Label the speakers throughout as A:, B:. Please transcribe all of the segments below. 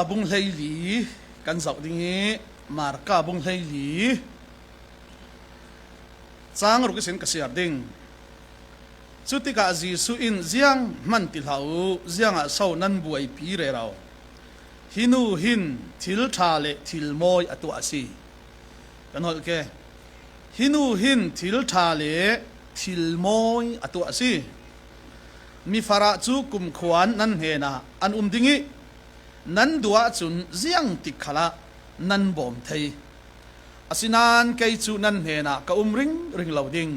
A: Bung hleili kan zoh ding i Marka bung hleili caang ruk in ka siar ding. Cu tikah Jesuh in ziang hmanh ti hlah u, ziang ah so nan buaipi rero. Hi nu hin thil ṭha le thil mawi a tuah a si. Kan holh ke. Hi nu hin thil ṭha le thil mawi a tuah a si. Mi farah cu kumkhuan nan hnenah an um ding i nan duh ahcun ziang tik khal ah nan bawm thei. Asinain kei cu nan hnenah ka um ringring lo ding.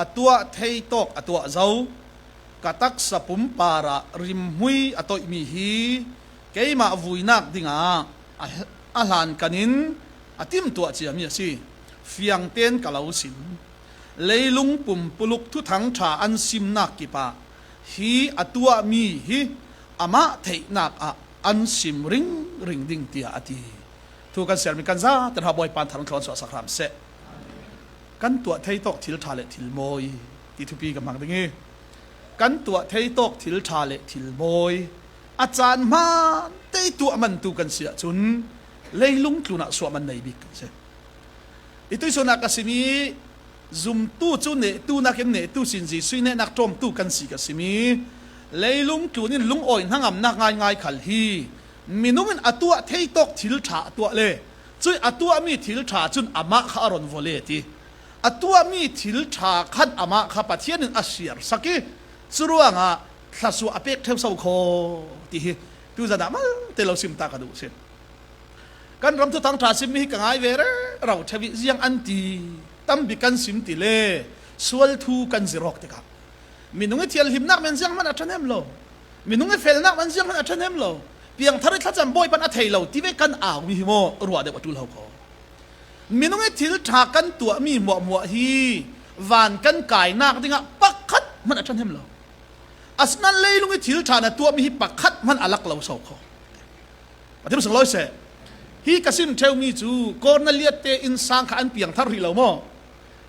A: A tuah thei tawk a tuah zau. Ka taksa pumpar ah rimhmui a toihmi hi keimah vuinak dingah a hlankan in a timhtuah ciami a si. Fiang tein ka lo sim. Leilung pumpuluk thuthang ṭha an simnak kip ah hi a tuahmi hi amah theihnak ah an sim ringring ding tiah a ti. Thu kan sermi kan zaten ha Bawipa thar thlawn suah sak hram seh. Kan tuah thei tawk thil ṭha le thil mawi ti thupi ka hmang ding i kan tuah thei tawk thil ṭha le thil mawi a caan hmaan te tuah man tu kan si ahcun leilung tlun ah suah man nei bik kan si. Ituisun ah ka simi zumtu cu nehtu nakin nehtu sin Jesuh nehnak ṭawmtu kan si ka simi leilung tlun in lungawi hnangamnak ngaingai khal hi minung in a tuah thei tawk thil ṭha a tuah le cui a tuahmi thil ṭha cun amah kha a ron vole ti a tuahmi thil ṭha khan amah kha Pathian in a siar sak i curuangah thlasuah a pek ṭheu so kho ti hi tuzan ah mal te lo sim ta ka duh si. Kan ram thuthang ṭha simmi hi ka ngai ve re ro ṭhevi ziang an ti tambi kan sim ti le sual thu kan zirok tikah minung i thianhlimnak men ziang hmanh a ṭhahnem lo, minung i felnak man ziang hmanh a ṭhahnem lo, piangthar i thlacam bawi pan a thei lo ti ve kan au mi hi maw ruah deuh a ṭul ho ko. Minung i thil ṭha kan tuahmi muahmuah hi van kan kainak dingah pakhat hmanh a ṭhahnem lo. Asinain leilung i thil ṭha na tuahmi hi pakhat hmanh a lak lo so kho. Pathian sunglawi seh. Hi ka sim ṭheumi cu Korneliat te innsang kha an piangthar rih lo maw?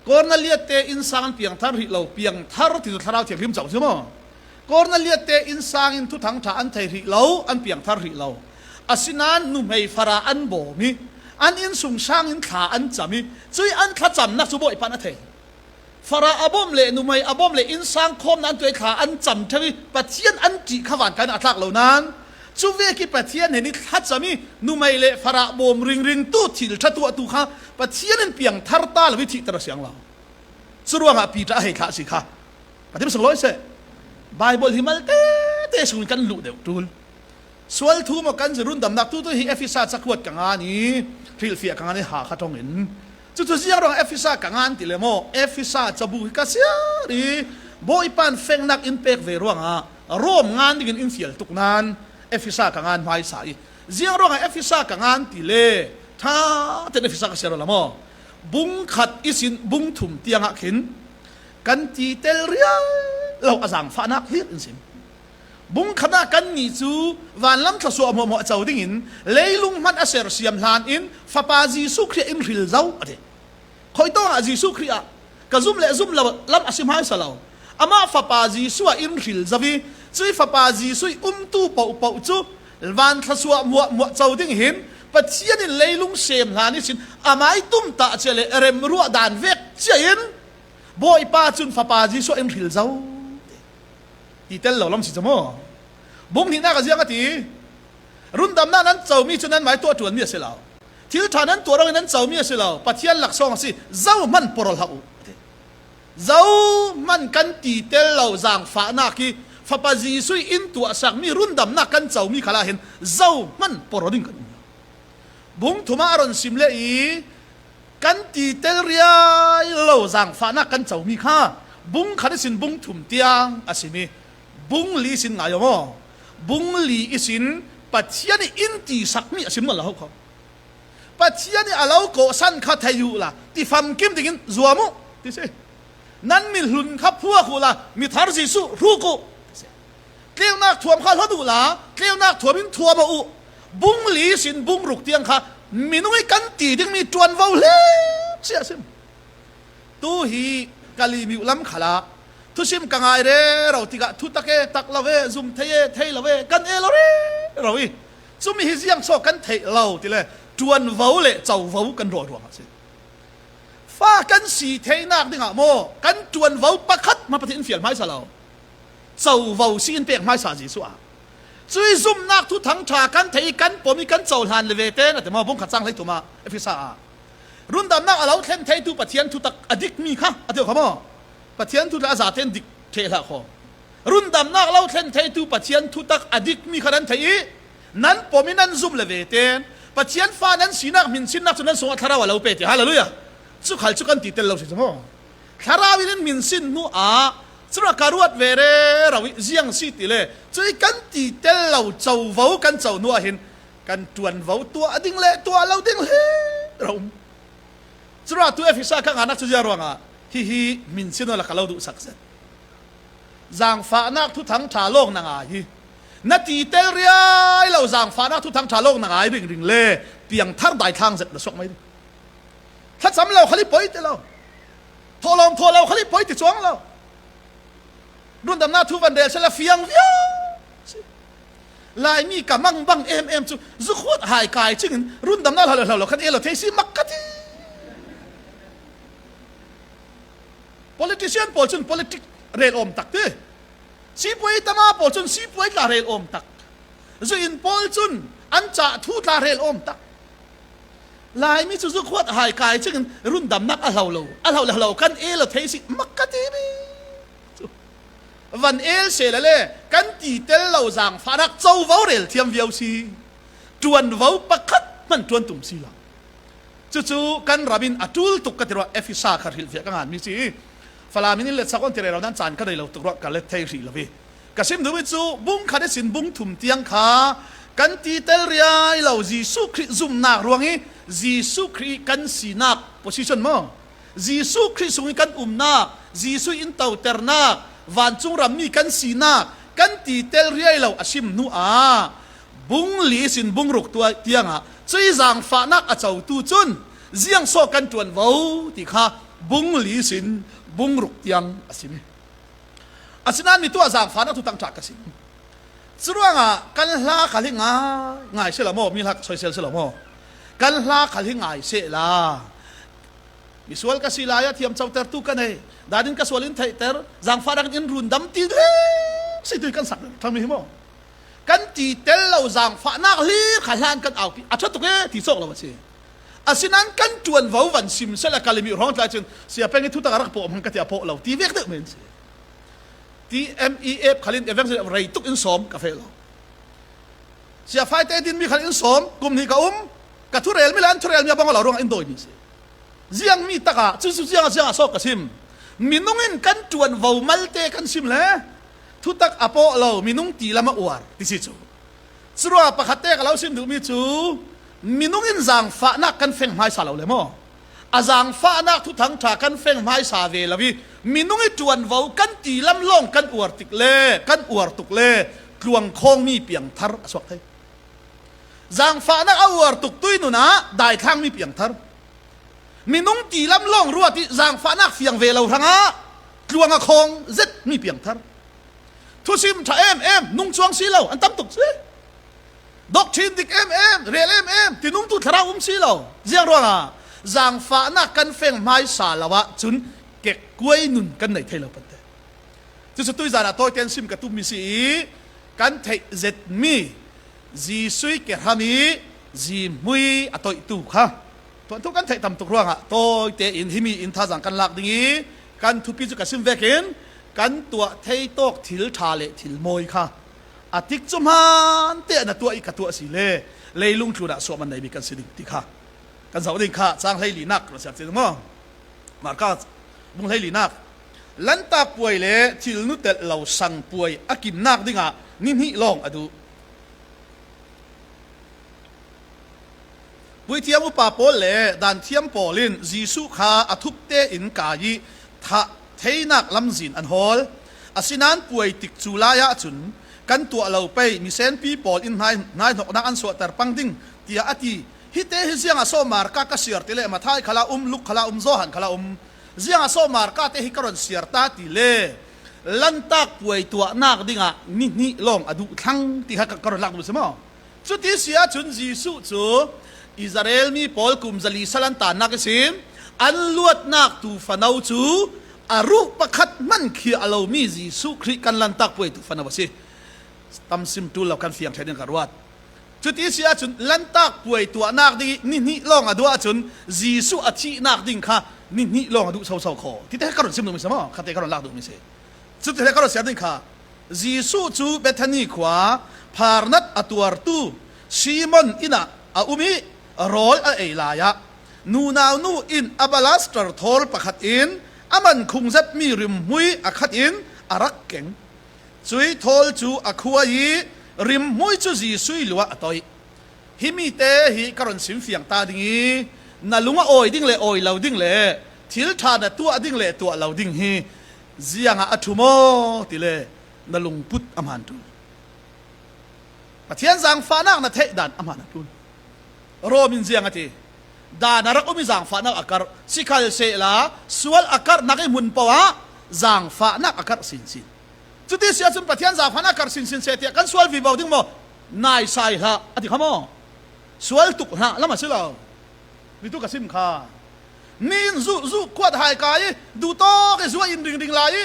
A: Korneliat te innsang an piangthar rih lo. Piangthar ti cu Thlarau Thianghlim cauk si maw? Korneliat te innsang in thuthang ṭha an thei rih lo, an piangthar rih lo. Asinain nuhmei fara an bawm i an innsung sang in thla an cam i cui an thlacamnak cu Bawipa nih a thei. Fara a bawmh le nuhmei a bawmh le innsang khawmnak an tuah i thla an cam ṭheo i Pathian an ṭih kha van kai in a tlak lo nain cu ve khi Pathian he ni thlacam i nuhmei le farah bawm ringring tu thil ṭha tuahtu kha Pathian in piangthar ta lo i thihter a siang lo. Cu ruangah Peter a hei thlah si kha. Pathian sunglawi seh. Bible hi mal tete sung in kan luh deuh ṭul. Sual thu maw kan rundamnak tu tu hi Efesa cakuat ka ngan i hrilhfiah ka ngan i ha kha tong in cucu ziang ruang Efesa ka ngan ti le maw Efesa cabu hi ka siar i Bawipan fengnak in pek ve ruangah Rom ngan ding in in fial tuk nan Efesa ka ngan hmaisa i ziang ruangah Efesa ka ngan ti le tha ten Efesa ka siar la maw bung khat isin bung thum tiangah khin kan ti tel rial lo a zaangfahnak hlir in sim. Bung khat ah kannih cu vanlam thluachuah hmuahhmuah co dingin leilung hmanh a sersiam hlan in Fapa Jesuh Khrih in hril zau a ti. Khoi tawng ah Jesuh Khrih ah ka zum le zum lo lam a si hmaisa lo. Amah Fapa Jesuh ah in hril zau i cui Fapa Jesuh i umtu paohpaoh cu van thluachuah muahmuah co ding hin Pathian in leilung sem hlan i sin amai tum ta cia le rem ruah dan vek cia in Bawipa cun Fapa Jesuh in hril zau. Ti tel lo lam si cu mu. Bung hnihnak a ziang a ti. Rundamnak nan comi cu nan mai tuah ṭuanmi a si lo. Thil ṭha nan tuah rong in nan comi a si lo. Pathian laksawng a si. Zohmanh porol hlah u. Zohmanh kan ti tel lo zaangfahnak hi Fapa Jesuh in tuah sakmi rundamnak kan comi kha lah hin zohmanh porol in kan um lo. Bung thum ah a ron sim le i kan ti tel riai lo zaangfahnak kan comi kha bung khat isin bung thum tiang a simi bung li sin ngai maw bung li isin Pathian i in ti sakmi a sim lo kho Pathian i alo ko san kha thei u la ti fam kim dingin zuam u ti si nan mi hlun kha phuak u la mi thar Jesuh hruk u tleunak thuam kha hlot u la tleunak thuam in thuam u. Bung li sin bung ruk tiang kha minung i kan ti dingmi ṭuanvo hle si a sim. Tu hi kali miu lam khala thusim ka ngai re ro tikah thu tak e tak lo e zum thei e thei lo e kan e lo re ro i. Chumi hi ziang chaw kan theih lo ti le ṭuanvo le covo kan rawl ruangah a si. Fa kan si theihnak dingah maw kan ṭuanvo pakhat hmanh Pathian in fial hmaisa lo. Covo si in pek hmaisa Jesuh ah. Cui zumhnak thu thangṭha kan thei i kan pom i kan cohlan le ve ten a ti maw bungkhat cang hlei thum ah Efesa ah. Rundamnak a lo thlen theitu Pathian thutak a dikmi kha a ti kha maw? Pathian thu le a zaten dik theh hlah khaw. Rundamnak lo thlen theitu Pathian thutak a dikmi kha nan theih i nan pom i nan zum le ve ten Pathian fa nan sinak min sinnak cu nan sungah thlarau a lo pe ti hallelujah cu khal cu kan ti tel lo si cu maw thlarau in min sin hnu ah cura ka ruat ve re ro i ziang si ti le cui kan ti tel lo covo kan co hnu ah hin kan tuanvo tuah ding le tuah lo ding he ro um cura tu Efesa ka nganak cu zia ruangah hihi min sin la ka lo duh sak zet zaangfahnak thuthang ṭha lawng na ngai hi na ti tel riai lo zaangfahnak thuthang ṭha lawng na ngai ring ring le piangthar daithlang zet na sok mai thlacam lo khali poi ti lo thawhlawm thaw lo khali poi ti chuang lo rundamnak thu van rel sela fiang viau laimi ka mang bang em em chu zukhut hai kai ching rundamnak hlo hlo lo khan elo thei si mak ka ti Politician pawl cun politic rel awm tak ti. Sipuai tama pawl cun sipuai tla rel awm tak. Zu in pawl cun an cah thu tla rel awm tak. Laimi cu zu khuat hai kai ching in rundamnak a hlo lo. A hlo le hlo kan el thei si mak ka ti mi. Van el se le le kan ti tel lo zaang fanak covo rel thiam viau si. Tuanvo pakhat hman tuan tum si lo. Cucu kan ram in a ṭul tuk ka ti rua Efesa kha hrilhfiah ka nganmi si i Falam in let sak on ti rei lo nan caan ka nei lo tuk rua ka let thei hrih lo i ka sim duhmi cu bung khat i sin bung thum tiang kha kan ti tel riai lo Jesuh Khrih zumhnak ruang i Jesuh Khrih kan sinak position maw Jesuh Khrih sung i kan umnak Jesuh in toternak vancung rammi kan sinak kan ti tel riai lo a sim hnu ah bung li sin bung ruk tiangah cui zaangfahnak a cotu cun ziangsawh kan ṭuanvo ti kha bung li sin bung ruk tiang a sim. Asinain mi tuah zaangfahnak tu tang ṭah ka sim. Curuangah kan hla khal hi ngai ngai se la maw mi hla soisel se la maw kan hla khal hi ngai se la misual ka si lai a thiam cotertu ka nei dadin ka sual in theihter zaangfahnak in run dam ti si tu kan sak thang mi hi maw kan ti tel lo zaangfahnak hlir kha hlan kan aupi a ṭha tuk e ti cawk lo a si asinain kan ṭuanvo van sim sel a kalimi hrawng tlai cun sia peng i thu tak a rak pawh hmang ka ti a pawh lo ti vek deuh men si TMEF khalin evangelist rei tuk in sawm ka fe lo sia fai te din mi khal in sawm kum ni ka um ka thu rel mi le an thu rel mi abang lo ruang in doi mi si ziang mi taka cu cu ziang ziang a sok ka sim minung in kan ṭuanvo malte kan sim le Thutak a paw lo minung ti lam a uar ti si cu. Curuangah pakhat te ka lo sim duhmi cu minung in zaangfahnak kan feng hmaisa lo le maw? A zaangfahnak thuthang ṭha kan feng hmaisa ve lo i minung i ṭuanvo kan ti lam lawng kan uar tik le kan uar tuk le tluang khawngmi piangthar a chuak thei. Zaangfahnak a uar tuk tui nun ah daithlangmi piangthar. Minung ti lam lawng ruat i zaangfahnak fiang ve lo hrangah tluang a khawng zet mi piangthar thusim tha em em nung chuang si lo an tam tuk si doctrine dik em em rel em em tinung tu thlarau um si lo ziang ruangah zaangfahnak kan feng hmaisa lo ah cun kek kuai nun kan nei thei lo pante cucu tuizan ah tawi ten sim ka tum mi si i kan theih zet mi Jesuh ke hram i zihmui a toih tu kha Tuantu kan theih tam tuk ruangah tawi tein himi in thazang kan lak ding i kan thupi cu ka sim vekin kan tuah thei tawk thil ṭha le thil mawi kha a tik cu hmaan te na tuah i ka tuah si le leilung tlun ah suam an neimi kan si ding ti kha kan zoh ding kha cang hlei linak kan siar cin maw marka bung hlei linak lantak puai le thil nu telh lo sang puai a kimnak dingah ni hnih lawng a duh Puithiam upa pawl le danthiam pawl in Jesuh kha a thup tein kai i thah theinak lamzin an hawl. Asinain puai tik cu lai ahcun kan tuah lo pei misenpi pawl in hnaihnawknak an suahter pang ding tiah a ti. Hi te hi ziang ah sawh marka ka siar ti le Mathai khala um, Luke khala um, Johan khala um. Ziang ah sawh marka te hi ka ron siar ta ti le lantak puai tuahnak dingah ni hnih lawng a duh thlang ti kha ka ron lak duh si maw? Cuti si ahcun Jesuh cu Israel mi pawl kum 400 sal an tannak a si. An luatnak tuufano cu a ruh pakhat hmanh khi a lomi Jesuh Khrih kan lantak puai tuufano a si. Tam sim ṭul lo kan fiang ṭhen in ka ruat. Cuti si ahcun lantak puai tuahnak ding i nihnih lawng a duh ahcun Jesuh a thihnak ding kha nihnih lawng a duh soso kho. Ti te ka ron sim duhmi si maw? Khate ka ron lak duhmi si. Cuti he ka ron siar ding kha Jesuh cu Bethany khua pharnat a tuartu Simon inn ah a um i rawl a ei lai ah nunau nu inn alabaster thawl pakhat in a man khung zetmi rimhmui a khat in a rak keng. Cui thawl cu a khua i rimhmui cu Jesuh lu ah a toih. Hi mi te hi ka ron sim fiang ta ding i na lung a awi ding le awi lo ding le thil ṭha na tuah ding le tuah lo ding hi ziang ah a ṭhu maw ti le na lungput a hmaan ṭul. Pathian zaangfahnak na theih dan a hmaan a ṭul. Rom in ziang a ti. Dan a rak um i zaangfahnak a karh. Sikhal sehla sual a karhnak i hmun paoh ah zaangfahnak a karh sinsin. Cuti si ahcun Pathian zaangfahnak karh sinsin seh tiah kan sual vivo ding maw? Naisai hlah a ti kha maw? Sual tuk hlah lam a si lo. Mi tu ka sim kha. Min zu zu kuat hai ka i du tawk i zua in ring ring lai i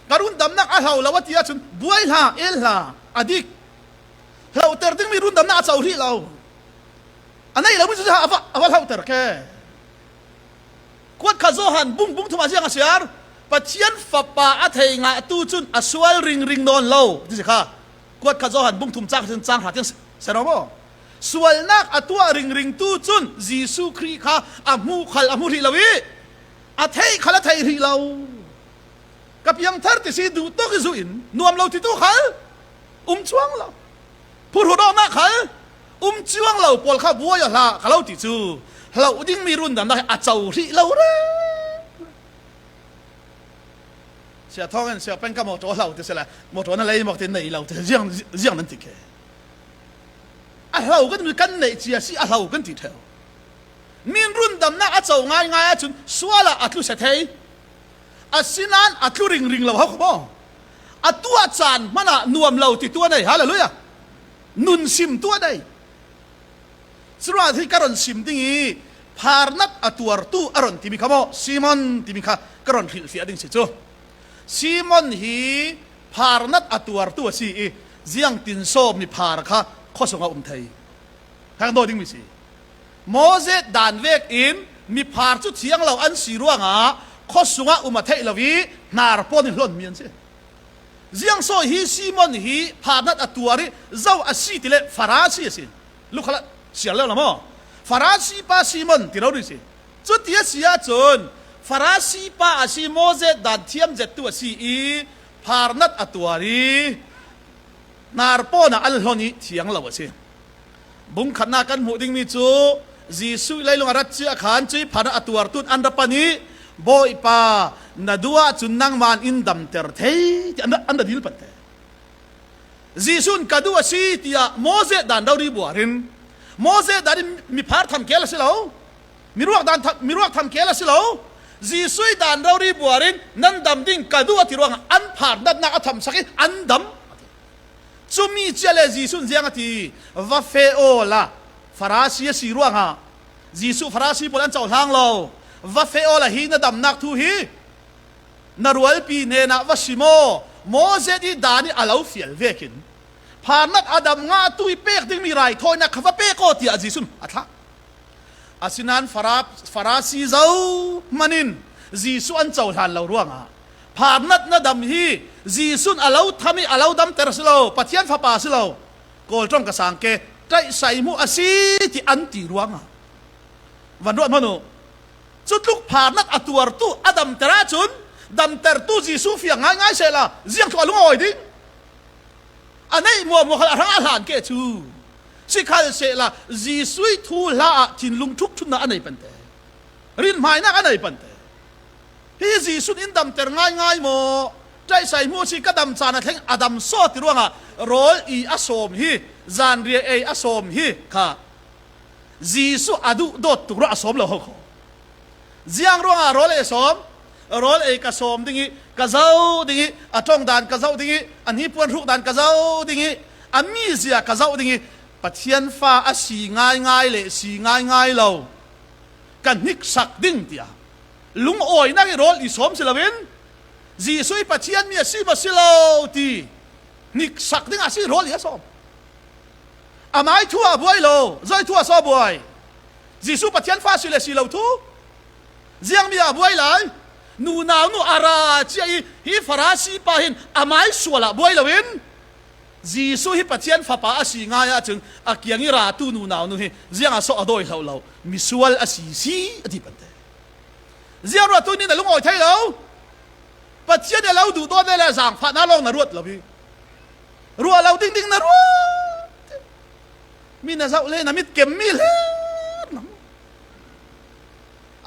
A: ka run damnak a hlo lo a ti ahcun buai hlah el hlah a dik. Hlohter dingmi run damnak a co rih lo. A nei lomi cu a va a va hlohter ke. Kuat kha Johan bung bung thum ah ziang a siar. Pathian fapa a thei nga tu cun a sual ring ring nawn lo ti si kha. Kuat kha Johan bung thum cang cun cang hra tiang ser maw? Sualnak a tuah ringring tu cun Jesuh Khrih kha a hmu khal a hmu rih lo i a thei khal a thei rih lo. Ka piangthar ti si duh tuk i zu in nuam lo ti tu khal um chuang lo. Phurhudawhnak khal um chuang lo pawl kha buai a hlah ka lo ti cu hloh dingmi rundamnak hi a co rih lo re. Sia thawng in sia peng ka motor hlo ti sila motor na lei mok ti nei lo ti ziang ziang nan ti ke. A hlo kan kan neih cia si a hlo kan ti theo. Min rundamnak a co ngai ngai ahcun sual ah a tlu se thei. Asinain a tlu ring ring lo hau maw? A tuah caan hmanh ah nuam lo ti tu nei. Hallelujah. Nun sim tu nei. Curuah hi ka ron sim ding i pharnat a tuartu a ron timi kha maw Simon timi kha ka ron hrilhfiah ding si cu. Simon hi pharnat a tuartu a si i ziang tin saw mi phar kha khuasung a um thei. Kha kan ding mi si. Moses dan vek in mi phar cu thiang lo an si ruangah khuasung ah um a theih lo i hnar pawn in hlon mi an si. Ziang saw hi Simon hi pharnat a tuar i zo a si ti le Farasi a si. Lukhala siar leo la maw? Farasi pa Simon ti ro si. Cuti a si ahcun Farasi pa a si Moses dan thiam zettu a si i pharnat a tuar i hnarpawn ah an hlon i thiang lo a si. Bungkhatnak kan hmuh dingmi cu Jesuh leilung a rat cia khan cui phan a tuartun an ra pan i Bawipa na duh ahcun nangmah in damter thei ti an ra dil pat te. Jesuh ka duh a si tiah Moses dan rori buarin Moses dan in miphar tham kel a si lo miruak dan miruak tham kel a si lo Jesuh dan rori buarin nan dam ding ka duh a ti ruangah an phar datnak a tham sak i an dam Cumi cia le Jesuh ziang a ti va fe aw la Farasi a si ruangah Jesuh Farasi pawl an cohlang lo va fe aw la hi na damnak thu hi na rualpi hnenah va si maw Moses i dan i a lo fial ve khin pharnak a dam nga tu i pek dingmi raithawinak kha va pek aw tiah Jesuh a thlah asinain Farasi zo hmanin Jesuh an cohlan lo ruangah pharnat na dam hi Jesuh a lo tham i a lo damter si lo Pathian fapa si lo Kawl ṭong ka sang ke ṭaih sai mu a si ti an ti ruangah van ruat hmanh u cu tluk pharnat a tuartu a damter ahcun damtertu Jesuh fiang ngaingai sehla ziang thlu a lung a awi ding a neih mua mua khal a hrang a hlan ke cu sikhal sehla Jesuh thu hla ah thinlung thuk thunnak a nei pante rin hmainak a nei pante hi Jesuh in damter ngaingai maw ṭaihsai hmu si ka dam caan a thleng a dam saw ti ruangah rawl i a sawm hi zanriah ei a sawm hi kha Jesuh a duh dawt tuk ruah a sawm lo ho kho ziang ruangah rawl ei a sawm rawl ei ka sawm ding i ka zo ding i a tong dan ka zoh ding i a hnipuan hruk dan ka zoh ding i a mizia ka zoh ding i. Pathian fa a si ngaingai le si ngaingai lo ka hniksak ding tiah lungawinak i rawl i sawm si loin Jesuh i Pathian mi a si maw si lo ti hniksak ding ah si rawl i a sawm. Amai thu ah buai lo, zei thu ah saw buai. Jesuh Pathian fa si le si lo thu ziang mi ah buai lai. Nu nau nu ara chia i hi Farasi pa hin amai sual ah buai loin Jesuh hi Pathian fapa a si ngai ahcun a kiang i ratu nu nau nu hi ziang ah sawh a dawi hlo lo misual a si si a ti pante. Ziang ruat tu nih na lungawi thei lo. Pathian a lo duh dawt le le zaangfah na lawng na ruat lo i ruah lo ding ding na ruat. Mi na zoh le na mit kem mi hler nang.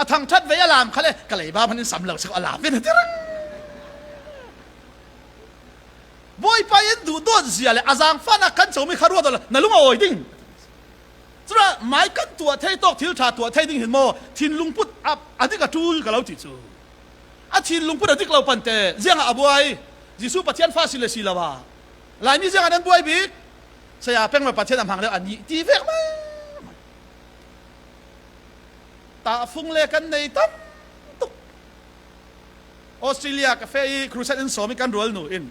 A: A thangthat ve a lam kha le ka leiba man in sam lo sik a lam ve na tirang. Bawipa in duhdawt zia le a zaangfahnak kan comi kha ruat na lung a awi ding. Cura mai kan tuah thei tawk thil ṭha tuah thei ding hin maw thinlung put a dik a ṭul ka lo ti cu. A thinlung put a dik lo pante ziang ah a buai. Jesuh Pathian fa si le si lo ah Laimi ziang ah nan buai bik. Saya peng ma Pathian a hmang deuh an nih ti vek mai. Tahfung le kan nei tam tuk. Australia ka fe i crusade in sawm i kan rual nu in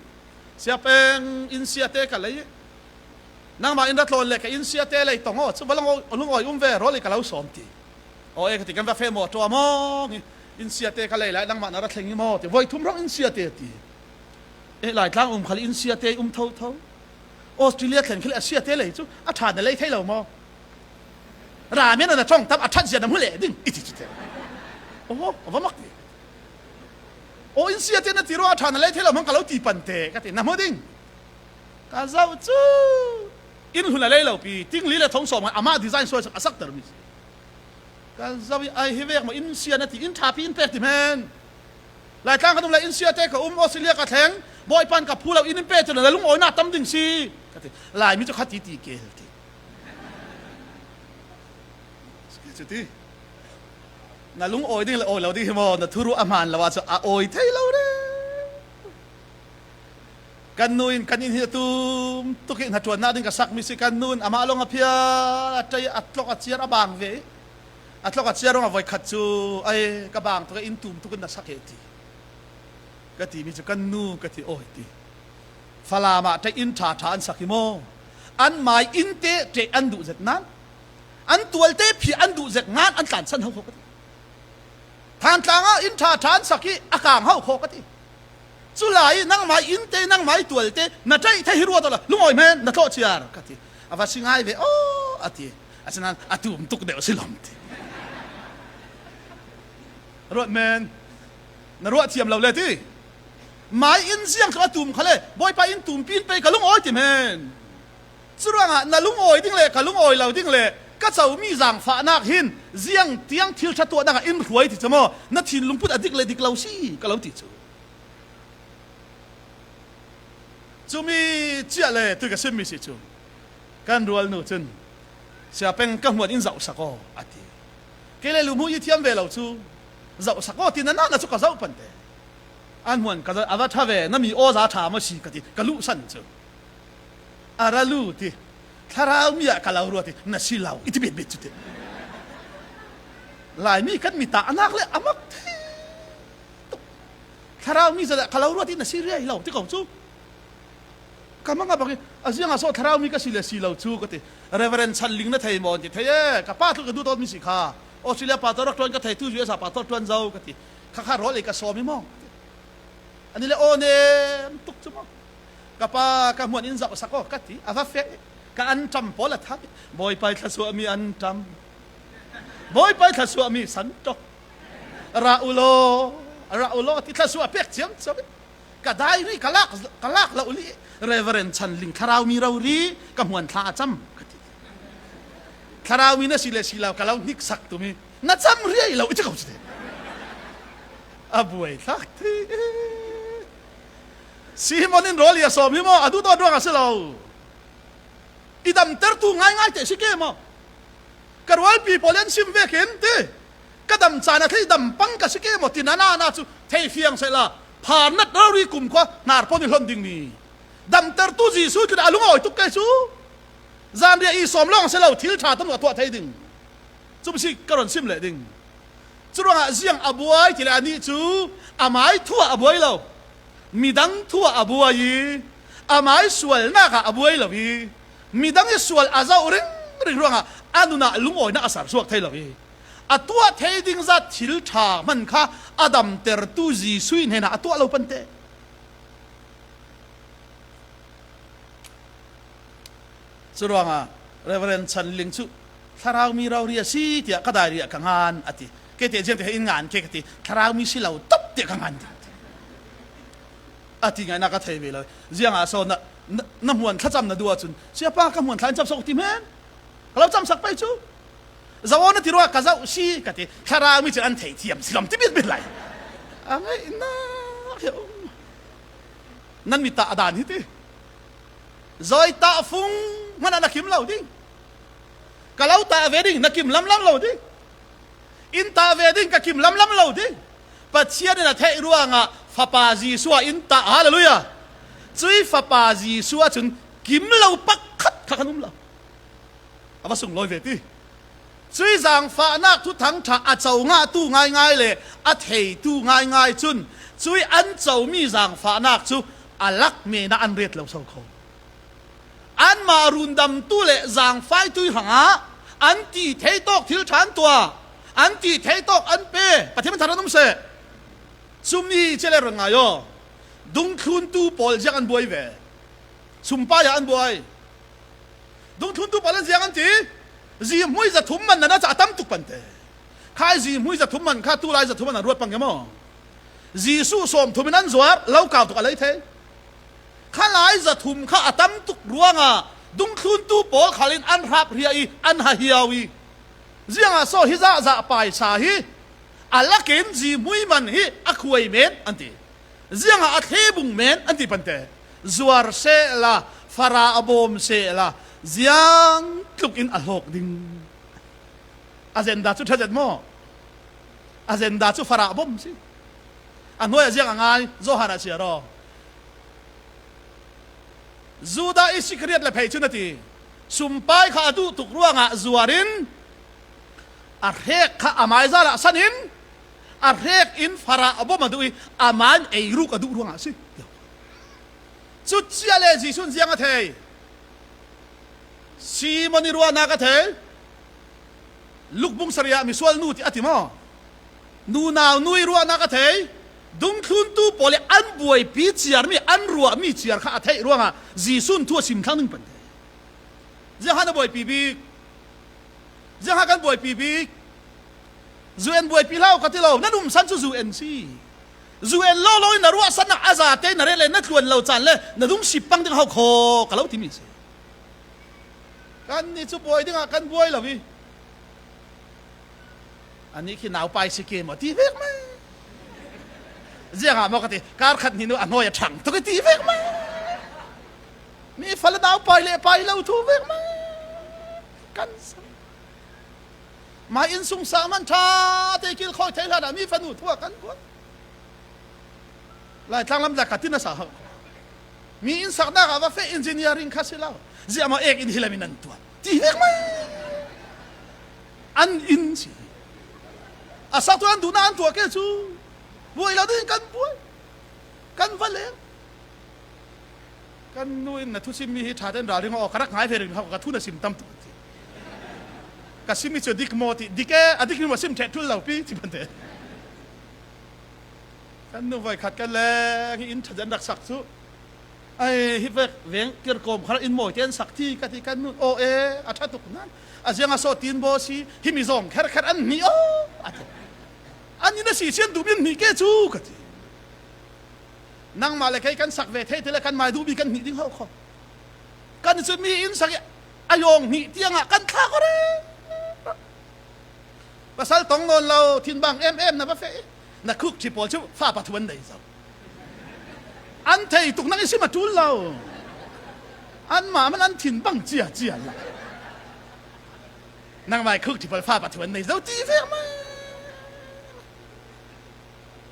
A: siapeng in sia te ka lei nangmah in ra tlawn le ka in sia te lei tong o chu balang lungoi um ve rol i ka lo sawm ti o e ka ti kan va fe mo to mo in sia te ka lei lai nangmah na ra thleng i mo ti voi thum rong in sia te ti e lai tlang um khal in sia te um tho tho Australia thlen khil a sia te lei chu a tha na lei thei lo mo ra men na chong tam a that zia na mu le ding iti chu te oh va mak ti o in sia te na ti ro a tha na lei thei lo mang ka lo ti pan te ka ti na mo ding ka zau chu in hun a lei lo pi ting li le thong som ama design soi sak asak ter mi ka zau ai hi vek mo in sia na ti in tha pi in pek ti men lai tlang ka dum lai in sia te ka um Australia ka thleng boy pan ka phu lo in in pe chu na lung oi na tam ding si ka ti lai mi chu kha ti ti kel ti Cuti na lung awi ding le awi lo ding hi maw na thuru a hmaan lo ah cu a awi thei lo re. Kan nu in kan in hi tum tuk i hna na ding ka sak mi si kan nu in amah long a phia a ṭei a tlok a ciar a bang ve a tlok a ciar rong a voi khat cu ai ka bang tuk in tum tuk in na sak he ti ka ti mi cu kan nu ka ti oi ti Falam ah ṭei inn ṭha ṭha an sak hi maw an mai inn te ṭeh an duh zet nan an tual te phi an duh zet ngan an tlan san ho kho ka ti Thantlang ah inn ṭha ṭha an sak hi a kang ho kho ka ti cu lai nangmah inn te nangmah i tual te na ṭaih the hi ruat la lungawi men na tlawh chiar ka ti a va si ngai ve o a ti asinain a tum tuk deuh si lom ti ruat men na ruah thiam lo le ti mai in ziang kha tum kha le bawipa in tum pin pe ka lungawi ti men curuangah na lungawi ding le ka lungawi lo ding le ka comi zaangfahnak hin ziang tiang thil ṭha tuahnak ah in hruai ti cu maw na thinlung put a dik le dik lo si ka lo ti cu cumi chiah le tu ka simmi si cu kan rual nu cun siapeng ka hmuan in zoh sak aw a ti ke le lu mu i thiam ve lo cu zoh sak aw ti na na cu ka zoh pan te an hmuan ka a va ṭha ve na mi aw za ṭha maw si ka ti ka luh san cu a ra lu ti thlarau mi ah ka lo rua ti na si lo i ti bet bet cu ti laimi kan mi ta anak le amak thi tuk thlarau mi zala ka lo rua ti na si riai lo ti ko cu ka manga bang aziang so thlarau mi ka si le si lo cu ka ti reverend chan ling na thei maw ti thei e ka pa tu ka du dawt mi si kha Australia pa to rak tuan ka thei tu US pa to tuan zo ka ti kha kha rol ei ka sawm i maw ani le aw nem tuk chu maw ka pa ka hmuan in zoh sak aw ka ti a va fek ka an ṭam pawl a thak bawipa thlasua mi an ṭam bawipa thlasua mi san tok ra ulaw ra ulaw ti thlasua pek ciam ciam ka diary ka lak ka lak lo li reverend chan ling thlarau mi ro ri ka hmuan thla a cam ka ti thlarau mi na si le si lo ka lo hnik sak tu mi na cam riai lo i ko te a buai thlak thi Simon in rawl i a sawm hi maw a duh dawt ruang a si lo i damtertu ngaingai te si ke maw ka rualpi pawl an sim ve khin ti ka dam caan a thei dam pang ka si ke maw ti na na na cu thei fiang se la phar nat rori kum khua hnar pon i hlon ding mi damtertu Jesuh cu a lungawi tuk ke cu. Zanriah i sawm lawng si lo, thil ṭha tam a tuah thei ding. Cu si ka ron sim leh ding. Cu ruangah ziang a buai ti le anih cu amai thu ah a buai lo. Midang thu ah a buai i amai sualnak ah a buai lo i midang i sual a zoh ringring ruangah a nun ah lungawinak a sersuak thei lo i a tuah thei ding zat thil ṭha hman kha a damtertu Jesuh hnenah a tuah lo pante. Cu ruangah Reverend Chan Ling cu thlarau mi rori a si tiah ka dai riah ka ngan a ti. Ke te jiang te he in ngan ke ka ti. Thlarau mi si lo top tiah ka ngan ti. A ti ngai na ka thei ve lo. Ziang ah so na na hmuan thlacam na duh ahcun siapa ka hmuan thla in cam sok ti men. Ka lo cam sak pei cu. Zawo na ti rua ka zoh si ka ti. Thlarau mi cu an thei thiam si lom ti bit bit lai. A ngai na nan mi ta a dan hi ti. Zoi tah fung hmanh ah na kim lo ding. Ka lo tah ve ding na kim lamlam lo ding. In tah ve ding ka kim lamlam lo ding. Pathian in a theih ruangah Fapa Jesuh in tah hallelujah. Cui Fapa Jesuh cun kim lo pakhat kha kan um lo. A va sunglawi ve ti. Cui zaangfahnak thu thangṭha a co ngahtu ngaingai le a theitu ngaingai cun cui an comi zaangfahnak cu a lak men ah an ret lo so kho. Anmah rundamtu le zaangfaitu hrangah an ti thei tawk thil ṭha an tuah, an ti thei tawk an pe. Pathian thar an um seh. Cumi cele ran ngai aw. Dungthluntu pawl ziang an buai ve. Sumpai ah an buai. Dungthluntu pawl an ziang an ti. Zihmui 300 man na ca tam tuk pan te. Khai zihmui 300 man kha tu lai 300 man an ruat pang maw? Jesuh 30 in an zuar lo kau tuk a lei thei. Kha lai 300 kha a tam tuk ruangah dungthluntu pawl khal in an hrap ria i an ha hiau i ziangah so hi za za paisa hi a lakin zihmui man hi a khuai men an ti. Ziangah a thlebung men an ti pante. Zuar se la fara a bawm se la ziang tluk in a hlawk ding. Agenda cu ṭha maw? Agenda cu farah bom si. A hnuai a ziang a ngai Johan ah chia ro. Judah Iskariot le phei cun a ti. Sumpai kha a duh tuk ruangah zuar in a hrek kha a maizal ah san in a hrek in farah a bom a duh i aman eiruk a duh ruangah a si. Cu cia le Jesuh ziang a thei. Simon i ruahnak a thei. Lukbung sariah misual nu ti a ti maw? Nunau nu i ruahnak a thei. Dungthluntu pawl i an buaipi ciarmi an ruahmi ciar kha a theih ruangah Jesuh thu a sim thlang ning pan te. Ziangha na buaipi bik? Ziangha kan buaipi bik? Zu en buaipi hlau ka ti lo. Nan um san cu zu en si. Zu en lo lo in na ruah san nak a za te na re le na tluan lo caan le na dum sip pang ding hau kho ka lo timi si. Kan nih cu buai dingah kan buai lo i anih khi naupai si ke maw ti vek mai. Ziang ah maw ka ti kar khat hni nu a hnuai a ṭhang tuk i ti vek mai. Mi fal naupai le pai lo thu vek mai. Kan sa. Mah inn sung sang man ṭha te kil khoi thei hlan ah mi fanu thua kan kuat. Laitlang lam ka tin a sa hau. Mi inn saknak ah va fe engineering kha si lo. Ziah ma ek in hilam in an tuah. Ti hek mai. An inn si. A sak tu an duh na an tuah ke cu. Buai lo ding kan buai. Kan va leng. Kan nu in na thu sim mi hi ṭha ten ralring aw ka rak ngai ve ring ka thu na sim tam tuk ti. Ka sim mi cu dik maw ti dik e a dik mi maw sim ṭheh ṭul lo pi ti ban te. Kan nu voi khat kan leng hi inn ṭha an rak sak cu ai hi vek veng kirkawm khar in mawi te an sak thi ka ti kan nu aw e a ṭha tuk nan a ziang a so tin bo si hi mi zong kher kher an hni o a ti an in a si sian duh min hni ke cu ka ti nangmah le kei kan sak ve thei te le kan mai duh mi kan hni ding ho kho kan cu mi inn sak i ayong hni tiangah kan thla ko re pasal tong nawn lo thin bang em em na va fe na khuk thi pawl cu fa pathum an nei zo an thei tuk nang i sim a tul lo an mah man an thin bang chia chia la nang mai khuk thi pawl fa pathum an nei zo ti ve ma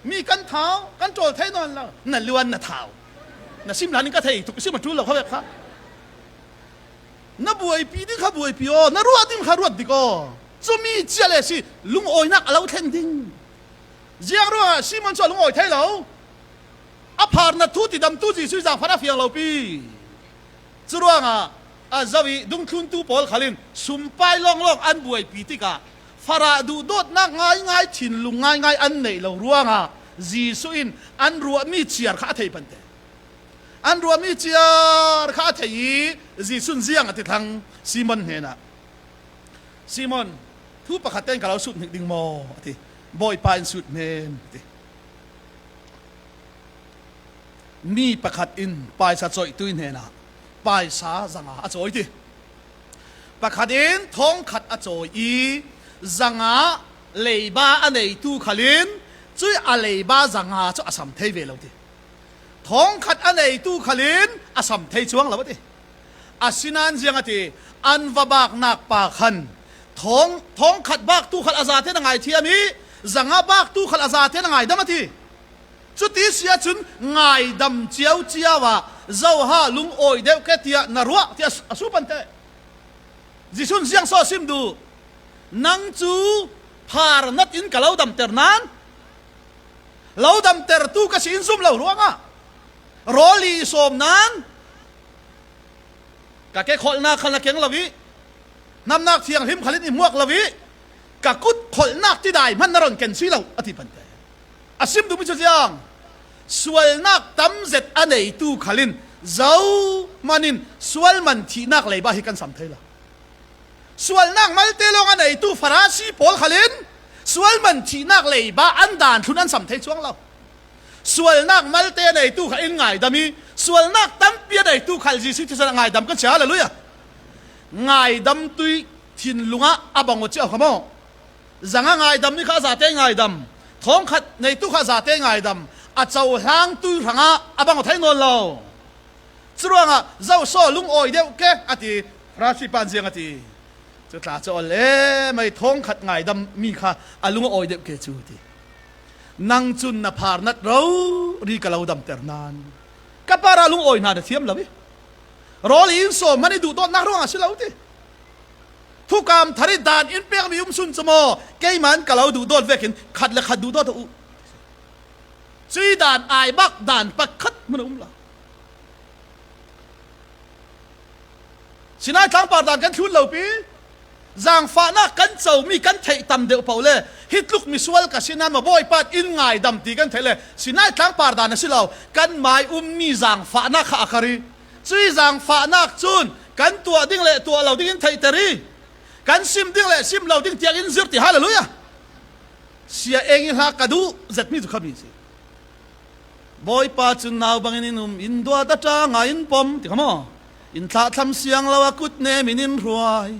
A: mi kan thau kan ṭawl thei nawn lo na luan na thau na sim lan in ka thei tuk sim a tul lo kha kha. Na buaipi ding kha buaipi aw, na ruah ding kha ruat dik aw. Cumi chia le si lungawinak a lo thlen ding. Ziang ruangah Simon cu a lungawi thai lo. A phar na thu ti dam tu Jesuh zaangfan a fiang lo pi. Cu ruangah a zo i dungthluntu pawl khalin sumpai lawnglawng an buaipi tikah farah duhdawtnak ngaingai thinlung ngaingai an neih lo ruangah Jesuh in an ruahmi chiar kha a thei pante. An ruahmi chiar kha a thei i Jesuh ziang a ti thlang Simon hnenah Simon thu pakhat ten ka lo sut hnik ding maw a ti. Bawipa in sut men a ti. Mi pakhat in paisa coihtu hnenah paisa zanga a cawi ti. Pakhat in thongkhat a cawi i zanga leiba a neitu khalin cui a leiba zanga cu a sam thei ve lo ti. Thongkhat a neitu khalin a sam thei chuang lo a ti. Asinain ziang a ti an va baknak pa khan thong thongkhat bak tu khal a za te na ngai thiam i zanga bak tu khal a za te na ngai dam a ti. Cuti si ahcun ngaidam ciocio ah zoha lungawi deuh ke tiah na ruah tiah a supan te. Jesuh ziang so sim du nang cu phar nat in ka lo damter nan lo damter tu ka si in zum lo ruangah rawli sawm nan ka ke kholnak khan la keng lo i namnak thianghlim khalin i hmuak lo i ka kut kholnak tidai hman na ron ken si lo ati pan te. A sim duhmi cu ziang sualnak tam zet a neitu khalin zo manin sual man thihnak leiba hi kan sam thei lo. Sualnak malte lawng a neitu Farasi pawl khalin sual man thihnak leiba an dan thlun an sam thei chuang lo. Sualnak malte a neitu kha in ngaidam i sualnak tampi a neitu khal Jesuh thisen a ngaidam kan si. Hallelujah. Ngaidam tui thinlung ah a bang chiao kha maw? Zanga ngaidam nih kha a zate ngaidam, thongkhat neitu kha a zate ngaidam, a cohlangtu hrangah a bang thei nawn lo. Curuangah zohsaw lungawi deuh ke a ti, Rashi pan ziang a ti. Cu tla cu ol e mei thongkhat ngaidam mi kha a lung a awi deuh ke cu ti. Nang cun na phar nat ro ri ka lo damter nan. Ka para lungawi hna na thiam lo i. Rawl in sawm man i duh dawtnak ruangah si lo ti. Thukam thar i dan in pekmi um sun cu maw keiman ka lo duh dawt vek in khat le khat duh dawt u. Cui dan ai bak dan pakhat mun um lo. Sinai tlangpar dan kan thlun lo pi. Zaangfahnak kan comi kan theih tam deuh paoh le hi tluk misual ka si na ma bawipa in ngai dam ti kan theih le Sinai tlangpar dan a si lo kan mai ummi zaangfahnak kha a kar i Cui zaangfahnak cun kan tuah ding le tuah lo ding in theihter i kan sim ding le sim lo ding tiang in zir ti hallelujah. Sia eng i hla ka duh zetmi cu khami si. Bawipa cun nau bangin in um in duat a ṭa ngai in pom ti kha maw in thlahthlam siang lo a kut nem in in hruai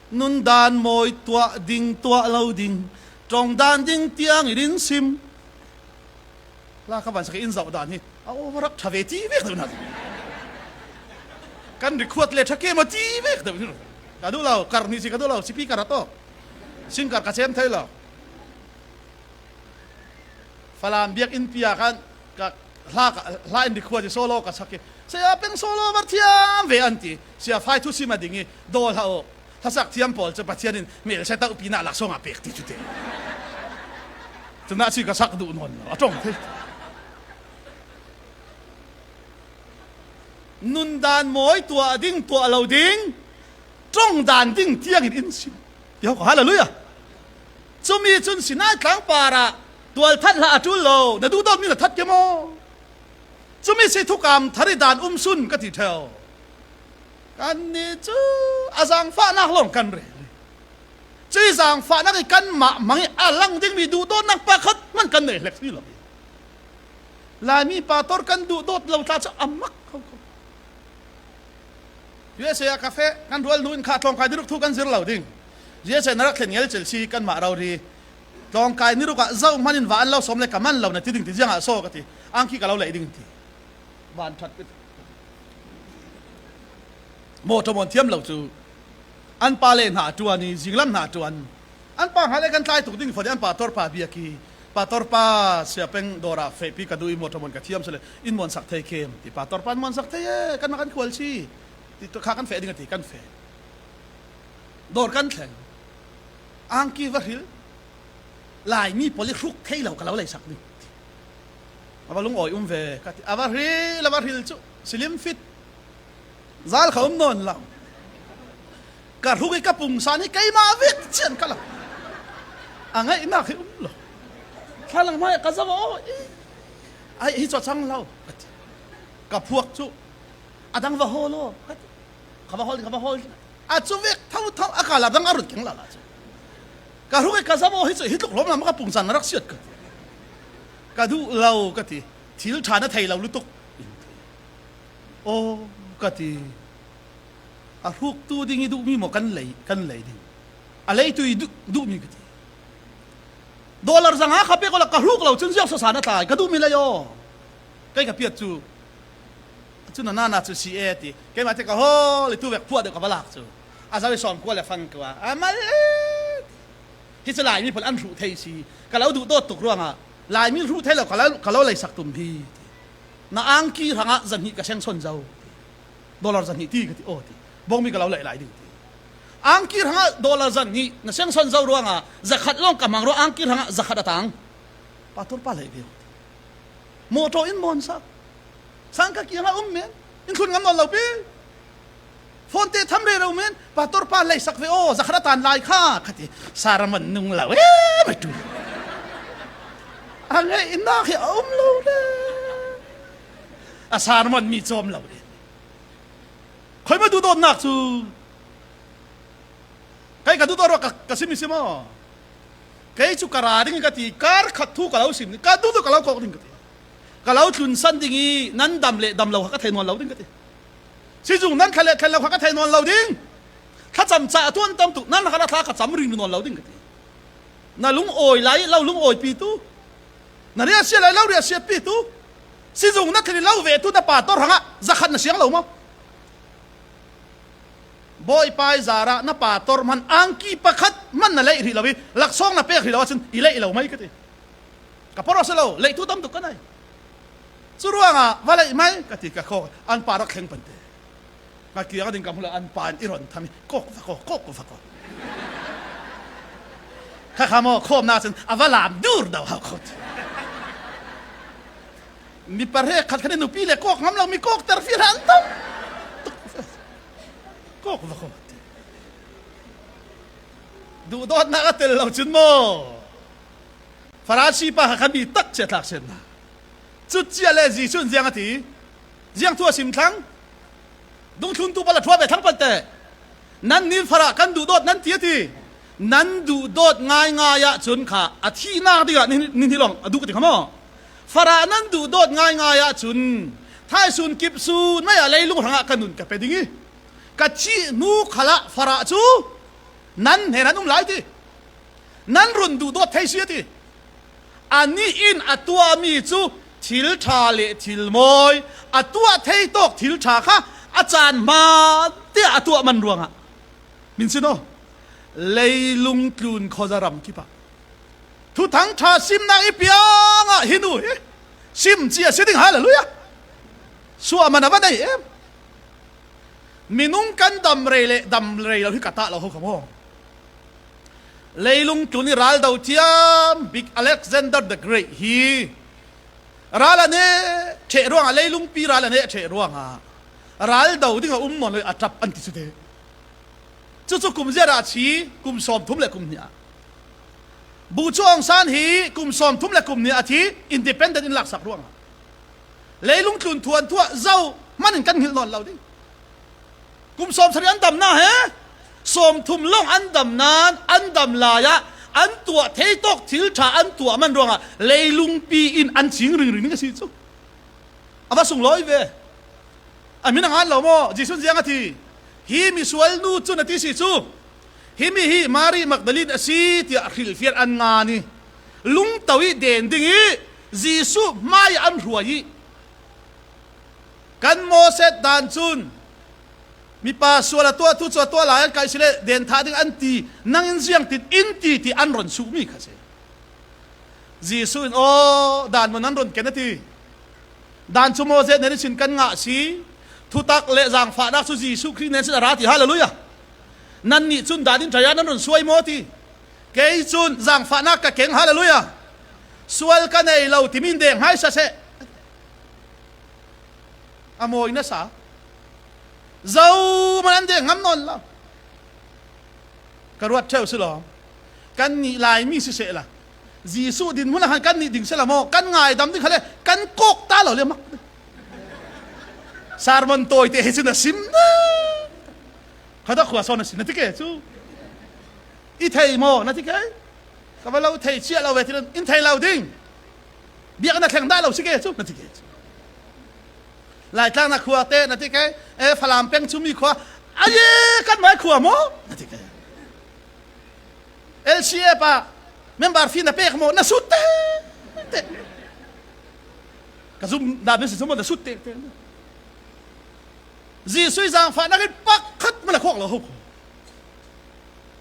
A: nun dan mawi tuah ding tuah lo ding tong dan ding tiang in in sim la ka van sak in zoh dan hi a over rak tha ve ti vek deuh na kan rikhuat le thake ma ti vek deuh ka du lo kar ni si ka du lo sipi kar ato sing kar ka chem thei lo falam biak in pia khan ka hla hla in rikhuat i solo ka sak i saya peng solo var thiam ve an ti sia fai thu sim a ding i dol ha o hlasak thiam pawl cu Pathian in mel se tauh pina laksawng a pek ti cu te cuna si ka sak duh nawn lo a tong thei nun dan mawi tuah ding tuah lo ding tong dan ding tiang in in sim ti ho hallelujah chumi chun sinai tlang para tual that hla atul lo na du dawt mi na that ke mo chumi si thukam thari dan um sun ka ti theo Kannih cu a zaangfahnak lawng kan rel i cuI zaangfahnak i kanmah mang i a lang dingmi duhdawtnak pakhat hmanh kan nei hlek si lo. Laimi pator kan duhdawt lo tla cu a mak kho ko. USA ah cafe kan rual hnu in kha tlawngkai niruk thu kan zir lo ding. USA na rak thlen ngel cel si kanmah rori tlawngkai niruk ah zo hman in va an lo som le ka man lo na ti ding ti ziang ah so ka ti angki ka lo lei ding ti van that Mawṭaw mon thiam lo cu an pa le hna ṭuan i zinglam hna ṭuan an pa hna le kan tlai tuk ding fawn i an pa torpa bia ki pa torpa sia peng dawr ah fehpi ka duh i mawṭaw mon ka thiam sile in mon sak thei khem ti pa torpa mon sak thei e kan kan khual chi. Ti kha kan feh ding a ti kan feh. Dawr kan thleng. Angki va hril. Laimi pawl i hruk thei lo ka lo lei sak ding. Ava lungawi um ve ka ti. Ava hril ava hril cu slim fit. Zal kha um nawn lo. Ka hruk i ka pungsan hi keimah vek chian ka lo. A ngaihnak hi um lo. Thlalang hmai ka zau aw ai hi cho chang lo ka ti. Ka phuak cu a dang va hawl aw ka ti. Ka va hawl ka va hawl. A cu vek tho tho a ka la dang a rut keng la la cu. Ka hruk i ka zau aw hi cu hi tluk lawm lam ka pungsan rak siat ka ti. Ka duh lo ka ti. Thil ṭha na thei lo lutuk. Aw ka ti. A hruktu ding i duhmi maw kan lei kan lei ding. A leitu i duhmi ka ti. Dollar zanga kha pe ko la ka hruk lo cun ziang sosan a tlai ka duhmi lei aw. Kei ka piat cu cu na nana cu si e ti. Keimah te ka hol i tu vek phuah deuh ka va lak cu. A zawi sawm kua le fang kwa. A mal hi cu Laimi pawl an hruh thei si. Ka lo duh dawt tuk ruangah Laimi hruh thei lo ka lo lei sak tum hi. Na angki hrangah zahnih ka seng son zo. Dollar zahnih ti ka ti aw ti. Bongmi ka lo lei lai ding ti. Angki hrangah dollar zahnih na seng son zo ruangah zakhat lawng ka hmang ro angki hrangah zakhat atang. Pastor pa lei ve. Motor in mon sak. Sangka kiang ah um men. In thlun ngam non lo pi. Phone te tham re ro men. Pastor pa lei sak ve aw zakhat atan lai kha khati. Saraman nung lo e mai tu. A ngeihnak hi a um lo le. A sarman mi cawm lo le. Khoi ma duhdawtnak cu kai ka duhdawt ka ka sim si maw? Kei cu ka ra ding ka ti kar khat thu ka lo sim ka du tu ka lo kok ding ka ti. Ka lo tlun san ding i nan dam le dam lo kha ka thei nawn lo ding ka ti. Sizung nan thla le thla lo kha ka thei nawn lo ding. Thlacam ca tuan tam tuk nan kha thla ka cam ring nawn lo ding ka ti. Na lung awi lai lo lung awi pi tu. Na ria sia lai lo ria sia pi tu. Sizung na thli lo ve tu na pa tor hanga zakhat na siang lo mo. Bawipa zara na pa tor man angki pakhat man na lei ri lo i laksawng na pek ri lo ahcun i lei lo mai ka ti. Ka poro se lo lei tu tam tuk ka nei. Cu ruangah va lei mai ka ti ka kho an pa rak thleng pante. Ka kiang ding ka hmula an pa in i ron tham i kok va ko kok va ko. Kha kha mo khom na cun a va lam dur do hau khot. Mi pare khat khan nupi le kok ngam lo mi kok ter fi ran tam. Kok va ko. Duh dawt nak a tel lo cun mo. Farasi pa kha kha mi tak chia tlak sen na. Cut cia le Jesuh ziang a ti. Ziang thu a sim thlang. Dungthlun tu pala thua ve thang pante. Nan nin farah kan duh dawt nan ti a ti. Nan duh dawt ngai ngai ah cun kha a thihnak dingah nin hi long a duh ka ti kha maw. Farah nan duh dawt ngai ngai ah cun thaisun kip sun mei ah leilung hrangah ka nun ka pe ding i ka thih hnu khalah farah cu nan he nan um lai ti. Nan run duh dawt thei si a ti. Anih in a tuahmi cu thil ṭha le thil mawi a tuah thei tawk thil ṭha kha a caan hmaan tiah a tuah man ruangah min sin aw leilung tlun khuaza ram kip ah thuthang ṭha simnak i piang ah hi nu hi sim ci a si ding hallelujah suah man a va nei em minung kan dam rei le dam rei lo hi ka tah lo ho kha maw Leilung tlun i ral do thiam bik Alexander the Great hi ral an i ṭheh ruangah leilung pi ral an i ṭheh ruangah ral do ding a um nawn lo i a ṭap an ti cu te. Cucu kum ziar ah chi kum 30 le kum hnih ah. Bu cu Aung San hi kum 30 le kum hnih a thi independent in laksak ruangah leilung tlun thuan thuah zo hman in kan hngilh nawn lo ding. Kum 70 an dam na he 30 lawng an dam nain an dam lai ah an tuah thei tawk thil ṭha an tuah man ruangah leilungpi in an cing ringring ding a si cu. A va sunglawi ve. A min a ngan lo maw? Jesuh ziang a ti. Hi misual nu cu na ti si cu. Hi mi hi Mary Magdalene a si tiah hrilhfiah an ngan i lungto i den ding i Jesuh hmai an hruai i Kan Moses dan cun mipa sual a tuahtu cu a tuah lai an kai si le den thah ding an ti nang in ziang tin in ti ti an ron suhmi kha si. Jesuh in aw dan mon an ron ken a ti. Dan cu Moses nih sin kan ngah si. Thutak le zaangfahnak cu Jesuh Khrih nen sin a ra ti. Hallelujah. Nan nih cun dan in ṭai ah nan run suai maw ti. Kei cun zaangfahnak ka keng. Hallelujah. Sual ka nei lo timi in deng hmaisa seh. A mawi na sa. Zo man an deng ngam nawn lo. Ka ruat ṭheu si lo. Kan nih Laimi si seh la. Jesuh din hmun ah khan kan nih ding sela maw kan ngaidam ding kha le kan kok ta lo le mak sermon tawi te he cun a sim kha da khua son a sin na ti ke cu i thei maw na ti ke ka va lo thei chia lo ve ti in thei lo ding biak na thleng dah lo si ke cu na ti ke cu Laitlang na khua te na ti ke e Falam peng chu mi khua aye kan mai khua mo na ti ke LCA pa member fee na pek maw na sut te te ka zum da na si zum na sut te te Jesuh zaangfah nak in pakhat mana khok lo ho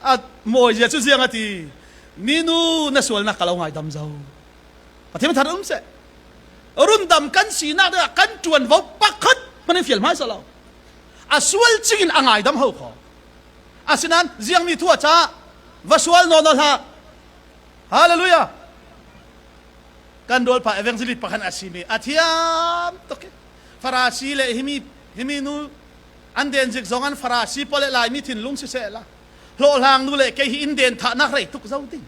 A: a mawi zia chu ziang ati minu na sual nak ka lo ngai dam zo pathian thar um se run dam kan sinak ding ah kan tuan vo pakhat manin fial hmai sa lo a sual chingin a ngai dam ho kho Asinain ziangmi thu a ca va sual nawn hlah. Hallelujah. Kan rawl pa evangelist pakhat a simi a thiam tuk. Farasi le himi himi nu an den zik zong an Farasi pawl le Laimi thinlung siseh la hlawhhlang nu le kei hi in den thah nak rei tuk zo ding.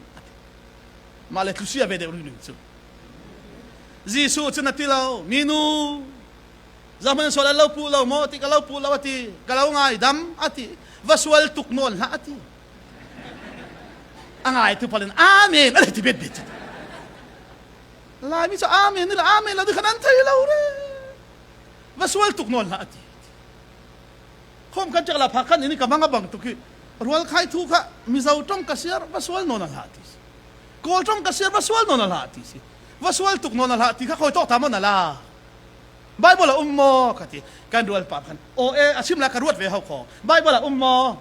A: Mah le tlusia ve deuh ring cu. Jesuh cu na ti lo minu Zahman sual an lo puh lo maw ti ka lo puh lo ati ka lo ngai dam ati va sual tuk nawn hlah ati a ngai tu palin amen a ti bet bet Laimi cu amen ni amen lo khan an thei lo re va sual tuk nawn hlah ati khom kan chak la pha khan ini ka manga bang tuk hi rual khai thu kha mizo tong ka siar va sual nawn hlah ti kawl tong ka siar va sual nawn hlah ti si va sual tuk nawn hlah ti kha khoi tok ta mon ala Bible a um maw ka ti kan rual pa khan aw e a chim la ka ruat ve ho kho Bible a um maw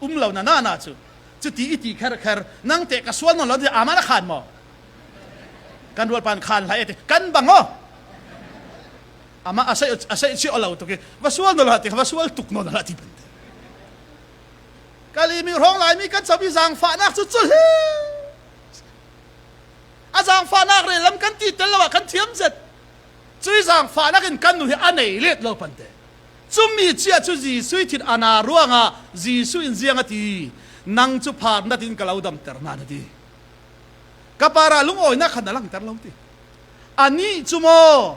A: um lo na na na cu cuti i ti kher kher nang te ka sual non lo ti ama na khan maw kan rual pan khan lai ti kan bang o ama asai asai chi lo to ki va sual no la ti va sual tuk no la ti ban kalimi rong lai mi kan chabi zang fa nak chu chu he a zang fa nak re lam kan ti tel lo kan thiam zet Cui zaangfahnak in kan nu hi a nei let lo pante. Cumi chia cu Jesuh thin ana ruangah Jesuh in ziang a ti. Nang cu phar nat in ka lo damter na na ti. Ka para lungawinak khan a langter lo ti. Anih cu maw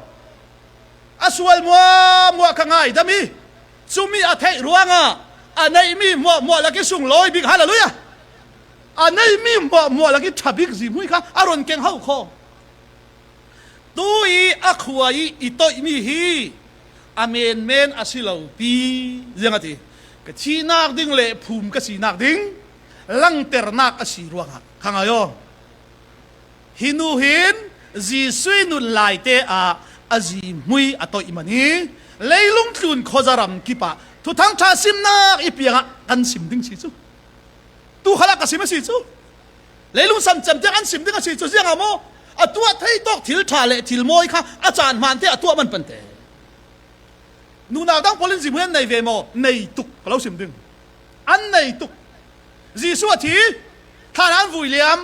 A: a sual mua mua ka ngai dami cumi a theih ruangah a neihmi muah muah laki sunglawi bik hallelujah a neihmi muah muah laki ṭha bik zihmui kha a ron keng hau kho Tu i a khua i i toihmi hi a menmen a si lo pi ziang a ti ka thihnak ding le phum ka sinak ding langternak a si ruangah kha ngai aw hi nu hin Jesuh nun lai te ah a zi mui a toih man i leilung tlun khuaza ram kip ah thuthang ṭha simnak i piang ah kan sim ding si cu tu khala ka sim a si cu Leilung samcem tiang an sim ding a si cu ziang ah maw a tuah thei tawk thil ṭha le thil mawi kha a caan hmaan te a tuah man pante. Nunau dang pawl in zimui an nei ve maw? Nei tuk ka lo sim ding. An nei tuk. Jesuh a thi, thlan an vui liam,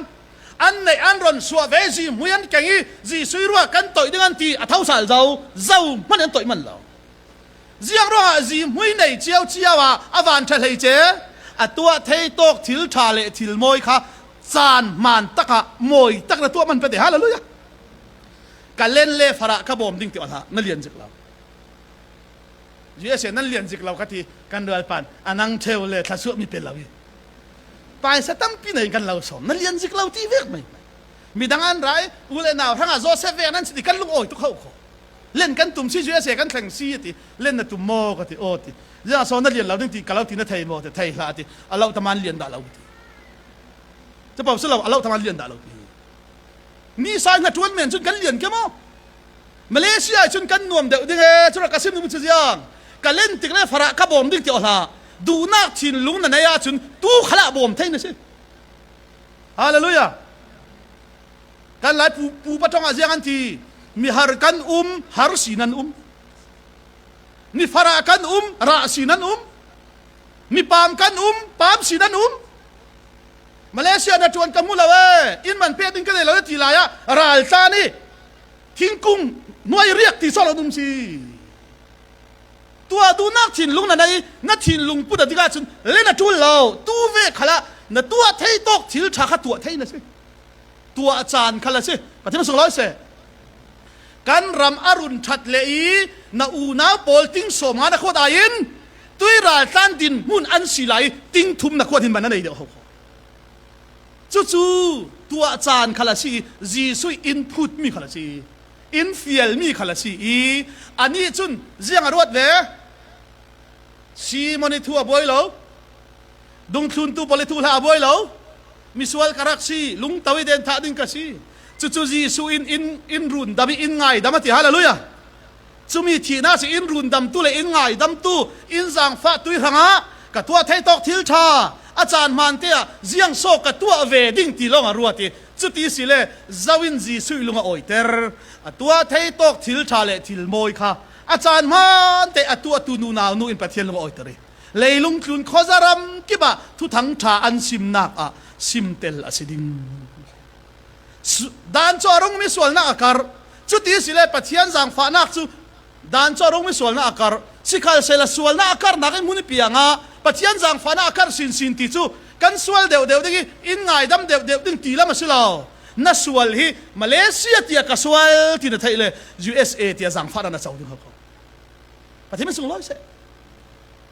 A: an neih an ron suah ve zihmui an keng i Jesuh ruah kan toih ding an ti a tho sal zo zo hmanh an toih man lo. Ziang ruangah zihmui nei cio cio ah a van ṭha hlei ce a tuah thei tawk thil ṭha le thil mawi kha caan hmaan tak ah mawi tak na tuah man pete hallelujah ka len le farah ka bawm ding ti hlah na lian zik lo USA nan lian zik lo ka ti kan ral pan anang theu le thla mi pe lo i paisa tampi nei kan lo som na lian zik lo ti vek mai midang an rai u le nau hrangah Joseph ve nan si kan lung oi tu kho kho len kan tum si USA kan thleng si ti len na tum maw ka ti aw ti ya so na lian lo ding ti ka lo ti na thei maw ti thei hlah ti alo taman lian dah lo ti che pau lo alo taman lian dah lo ti ni sai na tuan men chun kan lian ke mo Malaysia chun kan nuam deuh ding e chura ka sim nu chu jiang ka len tik le fara ka bom ding ti hla duhnak thinlung na nei ah chun tu khala bom thei na si hallelujah Kan lai pu pu patong ah ziang an ti mi har kan um har si nan um. Mi farah kan um, rah sin an um. Mi paam kan um, paam sin an um. Malaysia na ṭuan ka hmu lo ee, inn man pek ding ka nei lo na ti lai ah raltlan i thingkung hnuai riak ti sawh lo um si. Tuah duhnak thinlung na nei, na thinlung put a tik ahcun le na ṭul lo, tu ve khal ah na tuah thei tawk thil ṭha kha tuah thei na si. Tuah caan khal a si. Pathian sunglawi seh. Kan ram a run ṭhat le i na unau pawl ting sawm nga na khuat ai in tui raltlan din hmun an si lai i ting thum na khuat hin man na nei deuh ho kho. Cucu tuah caan khal a si i Jesuh inn phutmi khal a si. Inn fialmi khal a si i anih cun ziang a ruat ve. Simon i thu a buai lo. Dungthluntu pawl i thu hlah a buai lo. Misual ka rak si, lungto i den thah ding ka si. Cucu Jesuh in in in run dam i in ngaidam a ti. Hallelujah. Cumi thihnak si in run damtu le in ngaidamtu, in zaangfah tu i hrangah ka tuah thei tawk thil ṭha a caan hmaan te ah ziang sawk ka tuah ve ding ti lawng a ruat i cuti si le zo in Jesuh lung a awiter. A tuah thei tawk thil ṭha le thil mawi kha a caan hmaan te a tuahtu nu nau nu in Pathian lung a awiter i leilung tlun khuaza ram kip ah thuthang ṭha an simnak ah simtel a si ding. Dan cu a rungmi sualnak a karh. Cuti si le Pathian zaangfahnak cu dan cu a rungmi sualnak a karh. Sikhalsehla sualnak a karhnak in hmun i piang ah Pathian zaangfahnak a karh sinsin ti cu kan sual deuhdeuh ding i in ngaidam deuhdeuh ding ti lam a si lo. Na sual hi Malaysia tiah ka sual ti na theih le USA tiah zaangfahnak na co ding ko. Pathian min sunglawi seh.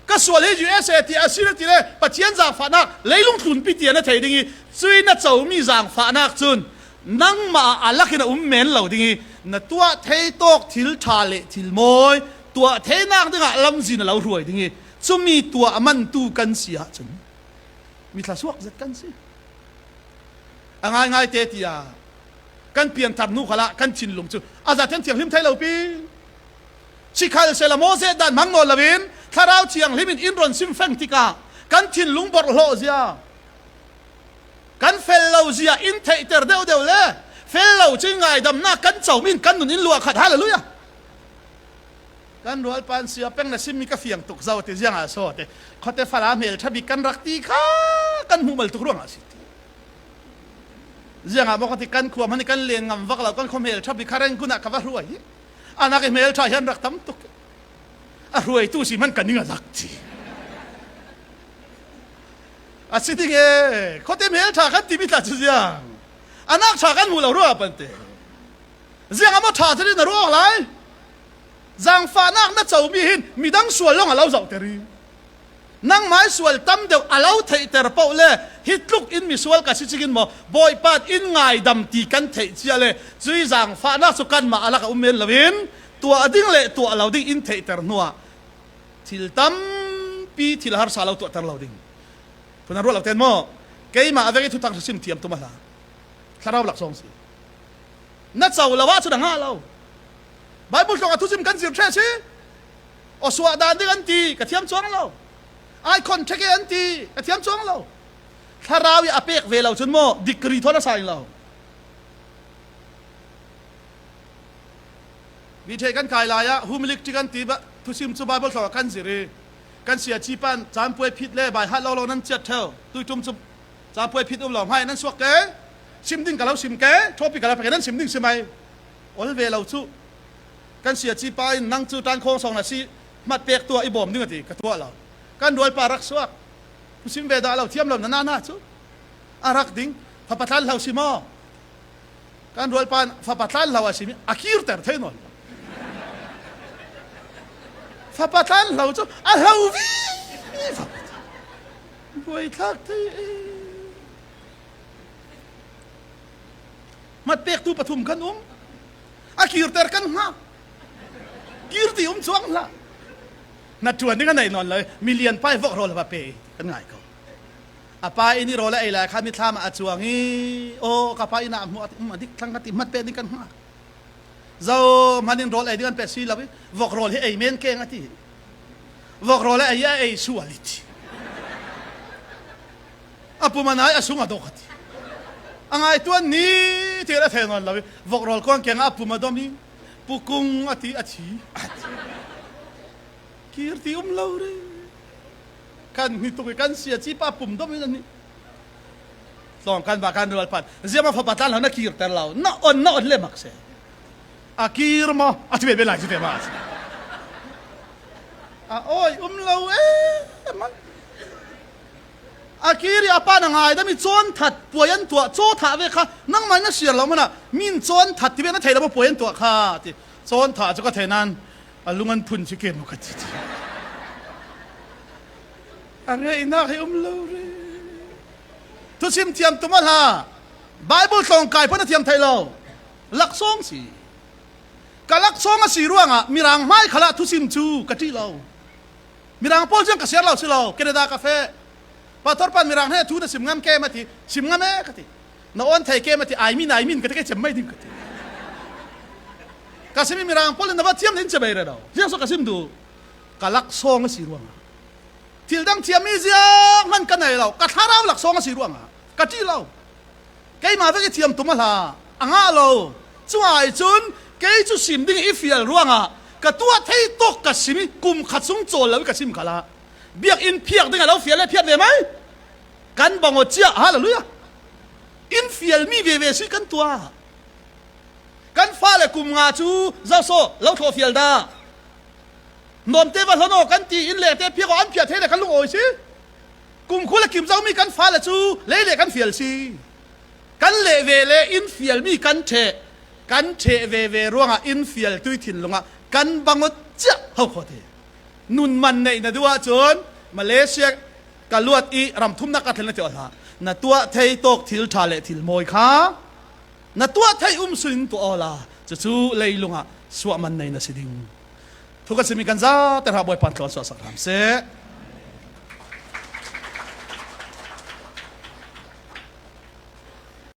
A: Ka sual hi USA ti a si ti le Pathian zaangfahnak leilung tlunpi ti na thei ding i cui na comi zaangfahnak cun nangmah ah alak in a um men lo ding i na tuah thei tawk thil ṭha le thil mawi tuah theinak dingah lamzin a lo hruai ding i cumi tuah mantu kan si ahcun mithla suak zet kan si. A ngaingai te tiah kan pianthar hnu khala kan thinlung cu a zaten thianghlim thei lo pi. Chikhal sela Moses dan hmang nawl loin Thlarau Thianghlim in in ron sim feng tikah kan thinlung borhlawh zia kan fel lo zia in theihter deuh deuh le fel lo cu ngaidamnak kan co min kan nun in luah khat hallelujah kan rual pan sia peng na simmi ka fiang tuk zo ti ziang ah so te khote fala hmel thabik kan rak ti kha kan hmu mal tuk ruang ah si ti ziang ah mo ka ti kan khua man kan len ngam vak lo kan kho hmel thabik kha reng kun ah ka va hruai hi Anak i hmel ṭha hian rak tam tuk. A hruaitu si hmanh kan ning a zak ti. A si ding e, khuate hmel ṭha kan timi tla cu ziang. Anak ṭha kan hmu lo rua pante. Ziang amo ṭha thari na ruak lai. Zaangfahnak na comi hin midang sual lawng a lo zohter i. Nangmah sual tam deuh a lo theihter paoh le hi tluk in misual ka si chingin maw Bawipa in ngaidam ti kan theih cia le cui zaangfahnak cu kanmah alak a um men loin tuah ding le tuah lo ding in theihter hnuah thil tampi thil harsa lo tuahter lo ding phun ruah lo ten maw keimah avek i thutak sim thiam tum hla thlarau laksawng si na co lo ah cun a ngah lo Bible tlong a thusim kan zir the si aw suah dan ding an ti ka thiam chuang lo ai contact an ti ka thiam chuang lo thlarau i a pek ve lo cun maw degree thon a sai lo mi the kan kai lai ah humilik ti kan ti thusim chu bible thlo kan zir i kan sia chi pan caan puai phit le bai hat lo lo nan chiat theo tui tum chu caan puai phit um lo hmai nan suak ke sim ding ka lo sim ke topic ka lo pe nan sim ding simai ol ve lo chu Kan siaci pa in nang cu tan khawng song na si hmat pek tuah i bawm ding a ti ka tuah lo. Kan rual pa rak suak. Sim ve dah lo thiam lo na na na cu. A rak ding fapa tlan hlo si maw? Kan rual pa fapa tlan hlo a si mi a kir ter thei nawn. Fapa tlan hlo cu a hlo vi fapa buai thlak thei Hmat pek tu pathum kan um. A kirter kan hngak. Kir ti um chuang hlah. Na ṭuan ding a nei nawn lo milian pai vok rawl va pe kan ngai ko. A pa in i rawl a ei lai kha mithlam ah a cuang i aw ka pa inn ah hmuh um a dik thlang ka ti hmat pe ding kan hngak. Zo hman in rawl ei ding an pe si lo i vok rawl hi ei men keng a ti. Vok rawl a ei a ei sual i ti. A pum a nai a sung a dok a ti. A ngai tuan ni ti a thei nawn lo i vok rawl kuang keng ah a pum a dom i pukung a ti a thi. Kir ti um lo re. Kan hni tuk i kan sia ci pa pum dom in an ni. Tlawng kan ba kan rual pan. Ziama fapa tlan lo na kir ter lo. Na on na on le mak se. A kir mo a ti be lai chu te ma. A oi um lo e man. A kir i a pa na ngai da mi chawn that puai an tuah chaw thah ve kha nang mai na siar lo mana min chawn that ti ve na thei lo puai an tuah kha ti chawn thah chu ka thei nan a lung an phun chi ke mo ka ti ti a nge inak hi um lo re thu sim thiam tum a hla Bible tlawng kai pon a thiam thei lo laksawng si ka laksawng a si ruangah mirang hmai khala thu sim chu ka ṭih lo Mirang pawl cu an ka share lo si lo Canada ka fe pastor pan mirang he thu na sim ngam ke ma ti sim ngam e ka ti na on thei ke ma ti ai min ai min ka ti ke chem mai ding ka ti ka simi mirang pawl na va thiam din che bai re lo ziang so ka sim du ka lak song a si ruang thil dang thiam mi ziang man ka nei lo ka thlarau lak song a si ruang ka ti lo Keimah vek i thiam tum a hla a ngah lo. Cu ai cun kei cu sim ding i fial ruangah ka tuah thei tuk ka sim i kum khat chung cawl lo i ka sim kha la. Biakinn phiak ding a lo fial le phiat ve mai. Kan bango cia hallelujah. In fial mi veve si kan tuah. Kan fale kum nga cu zoso lo thlawh fial dah. Nomte va hlono kan ti in le te phiak an phiah thei le kan lung awi si. Kum khul a kim zomi kan fale cu lei le kan fial si. Kan leh ve le inn fialmi kan ṭheh. Kan ṭheh veve ruangah inn fial tui thinlung ah kan bangot cia ho kho te. Nun man neih na duh ahcun Malaysia ka luat i ram thumnak ka thlen na ti hlah. Na tuah thei tawk thil ṭha le thil mawi kha na tuah thei um suin tuah aw la cucu leilung ah suah man nei na si ding. Thu kan simi kan za te hra Bawipa tluan suah sak hram seh.